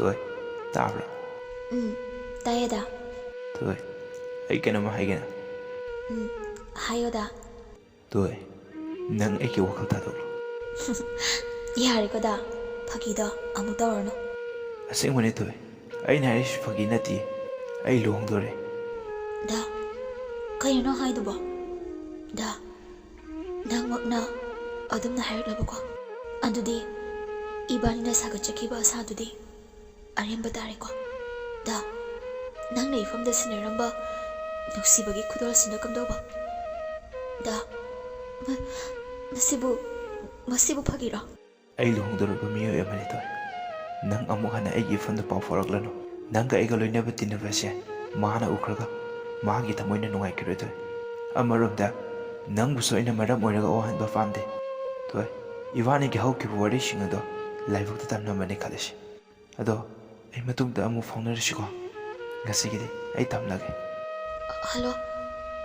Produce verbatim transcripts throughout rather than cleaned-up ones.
ꯇꯣꯏ, ꯇꯥꯕ꯭ꯔꯥ? ꯎꯝ, ꯇꯥꯏꯌꯦ ꯗꯥ꯫ ꯇꯣꯏ, ꯑꯩ ꯀꯩꯅꯣꯝꯃ ꯍꯥꯏꯒꯦꯅ꯫ ꯎꯝ, ꯍꯥꯏꯌꯣ ꯗꯥ꯫ ꯇꯣꯏ, ꯅꯪ ꯑꯩꯒꯤ ꯋꯥꯈꯜ ꯊꯥꯗꯣꯛꯂꯣ꯫ ꯌꯥꯔꯦꯀꯣ ꯗꯥ, ꯐꯥꯒꯤꯗꯣ ꯑꯃꯨꯛ ꯇꯧꯔꯅꯨ꯫ ꯑꯁꯦꯡꯕꯅꯦ ꯇꯣꯏ, ꯑꯩꯅ ꯍꯥꯏꯔꯤꯁꯤ ꯐꯥꯒꯤ ꯅꯠꯇꯦ꯫ ꯑꯩ ꯂꯨꯍꯣꯡꯗꯣꯔꯦ꯫ ꯗꯥ, ꯀꯩꯅꯣ ꯅꯪ ꯍꯥꯏꯗꯨꯕꯣ? ꯗꯥ, ꯅꯪꯃꯛꯅ ꯑꯗꯨꯝꯅ ꯍꯥꯏꯔꯛꯂꯕꯀꯣ? ꯑꯗꯨꯗꯤ ꯏꯕꯥꯅꯤꯅ ꯁꯥꯒꯠꯆꯈꯤꯕ ꯑꯁꯥꯗꯨꯗꯤ ꯑꯔꯦꯝꯕ ꯇꯥꯔꯦꯀꯣ? ꯗꯥ, ꯅꯪꯅ ꯏꯐꯝꯗ ꯁꯤꯟꯅꯔꯝꯕ ꯅꯨꯡꯁꯤꯕꯒꯤ ꯈꯨꯗꯣꯜꯁꯤꯅ ꯀꯝꯗꯧꯕ? ꯗꯥ, ꯃ-, ꯃꯁꯤꯕꯨ, ꯃꯁꯤꯕꯨ ꯐꯥꯒꯤꯔꯣ? ꯑꯩ ꯂꯨꯍꯣꯡꯗꯣꯔꯕ ꯃꯤꯑꯣꯏ ꯑꯃꯅꯤ ꯇꯣꯏ꯫ ꯅꯪ ꯑꯃꯨꯛ ꯍꯟꯅ ꯑꯩꯒꯤ ꯏꯐꯝꯗ ꯄꯥꯎ ꯐꯥꯎꯔꯛꯂꯅꯨ꯫ ꯅꯪꯒ ꯑꯩꯒ ꯂꯣꯏꯅꯕ ꯇꯤꯟꯅꯕꯁꯦ ꯃꯥꯅ ꯎꯈ꯭ꯔꯒ ꯃꯥꯒꯤ ꯊꯃꯣꯏꯅ ꯅꯨꯡꯉꯥꯏꯈꯤꯔꯣꯏ ꯇꯣꯏ꯫ ꯑꯃꯔꯣꯝꯗ ꯅꯪꯕꯨꯁꯨ ꯑꯩꯅ ꯃꯔꯝ ꯑꯣꯏꯔꯒ ꯋꯥꯍꯟꯕ ꯄꯥꯝꯗꯦ꯫ ꯇꯣꯏ, ꯏꯕꯥꯅꯤꯒꯤ ꯍꯧꯈꯤꯕ ꯋꯥꯔꯤꯁꯤꯡ ꯑꯗꯣ ꯂꯥꯏꯕꯛꯇ ꯇꯝꯂꯝꯕꯅꯤ ꯈꯜꯂꯁꯤ꯫ ꯑꯗꯣ ꯑꯩ ꯃꯇꯨꯡꯗ ꯑꯃꯨꯛ ꯐꯥꯎꯅꯔꯁꯤꯀꯣ꯫ ꯉꯁꯤꯒꯤꯗꯤ ꯑꯩ ꯊꯝꯂꯒꯦ꯫ ꯍꯜꯂꯣ?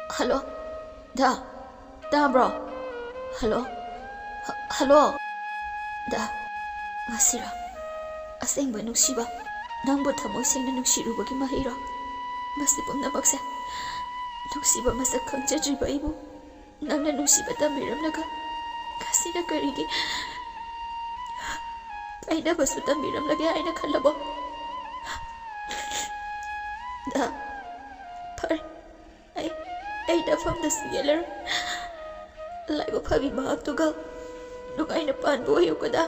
ꯍꯜꯂꯣ? ꯗꯥ? ꯇꯥꯕ꯭ꯔꯣ? ꯍꯜꯂꯣ? ꯍ-, ꯍꯜꯂꯣ? ꯗꯥ, ꯃꯁꯤꯔꯥ ꯑꯁꯦꯡꯕ ꯅꯨꯡꯁꯤꯕ? ꯅꯪꯕꯨ ꯊꯃꯣꯏ ꯁꯦꯡꯅ ꯅꯨꯡꯁꯤꯔꯨꯕꯒꯤ ꯃꯍꯩꯔꯣ ꯃꯁꯤ ꯄꯨꯝꯅꯃꯛꯁꯦ? ꯅꯨꯡꯁꯤꯕ ꯃꯁꯛ ꯈꯪꯖꯗ꯭ꯔꯤꯕ ꯑꯩꯕꯨ ꯅꯪꯅ ꯅꯨꯡꯁꯤꯕ ꯇꯝꯕꯤꯔꯝꯂꯒ ꯉꯁꯤꯅ ꯀꯔꯤꯒꯤ ꯀꯥꯏꯅꯕꯁꯨ ꯇꯝꯕꯤꯔꯝꯂꯒꯦ ꯍꯥꯏꯅ ꯈꯜꯂꯕꯣ? ꯗꯥ, ꯐꯔꯦ, ꯑꯩ, ꯑꯩ ꯅꯐꯝꯗꯁꯨ ꯌꯦꯠꯂꯔꯣꯏ꯫ ꯂꯥꯏꯕꯛ ꯐꯕꯤ ꯃꯍꯥꯛꯇꯨꯒ ꯅꯨꯡꯉꯥꯏꯅ ꯄꯥꯟꯕ ꯑꯣꯏꯌꯨꯀꯣ ꯗꯥ꯫